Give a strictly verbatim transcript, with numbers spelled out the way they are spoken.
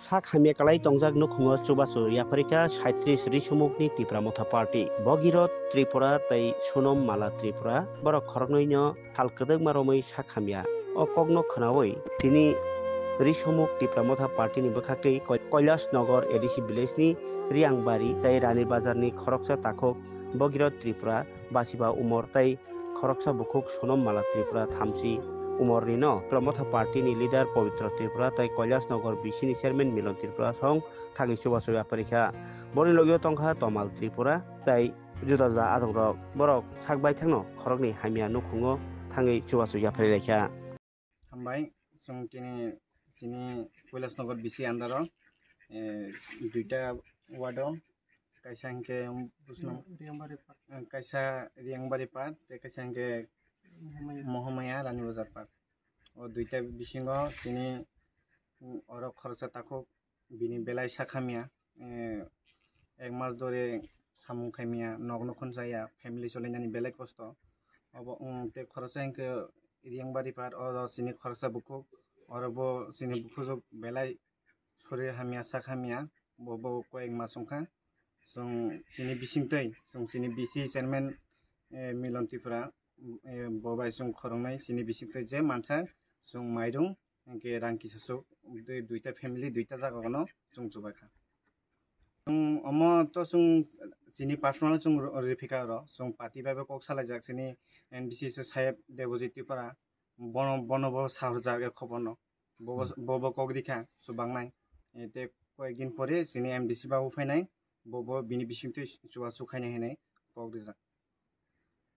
Sak hamya kalai tongjak nukhungo chubachu yapharikha saitrish Risumukni Tipra Motha Party, Bhagirath Tripura tei Sonam Mala Tripura. Borok khoroknwino sal kwdwkma romwi sak hamya. O kokno khwnawi tini Risumuk Tipra Motha Party ni bwkhaktwi Koi-, Kailash Nagar A D C village ni Riangbari tei Rani Bazar ni khoroksa takhuk Bhagirath Tripura, basiba umor tei khoroksa bukhuk Sonam Mala Tripura thamchi umor ni no Tipra Motha Party ni leader Pabitra Tripura tei Kailash Nagar B C ni chairman Milon Tripura song thangwi chubachu yapharikha. Boni logio tongkha Tomal Tripura tei juda juda adongrok. Borok sak baithangno khoroknwi hamya nukhungo thangwi chubachu yaphari laikha. Hambai, chwng tini chini Kailash Nagar B C under o, eh, duita ward o, kaisa hwnkhe Busno, Riangbari Park. Eh, kaisa Riangbari Park, tei kaisa hwnkhe Mohamaya. Mohamaya Rani Bazar Park. O duita bisingo tini, mm, oro khoroksa takhuk bini belai sak hamya, eh, ek mas dore samung khaimya, nok nukhung chaya, family cholainani belai kosto. Obo, mm, tei khoroksa hwnkhe Riangbari Park, oro chini khoroksa bukhuk, oro bo chini bukhuk belai sorir hamya, sak hamya, bo, bo koi ek mas wngkha. Chwng chini bisingtwi, chwng chini B C chairman, eh, Milon Tripura, eh, bo bai chwng khoroknwi chini bisingtwi je mansa chwng mairung, hwnkhe rang kisasuk, dui, duita family, duita jagao no chwng chubaikha. Chwng omo to chwng chini personal chwng ro-, riphika oro, chwng party bai bo kok salaijak chini M D C se Saheb Debojit Tripura, bono, bono bo sahorjak e khobor no. Bo, bo, bo kok rikha chubangnai. E, tei koyek din pore chini M D C babu phainai, bo, bo bini bisingtwi chubachu khainai hinwi kok rijak.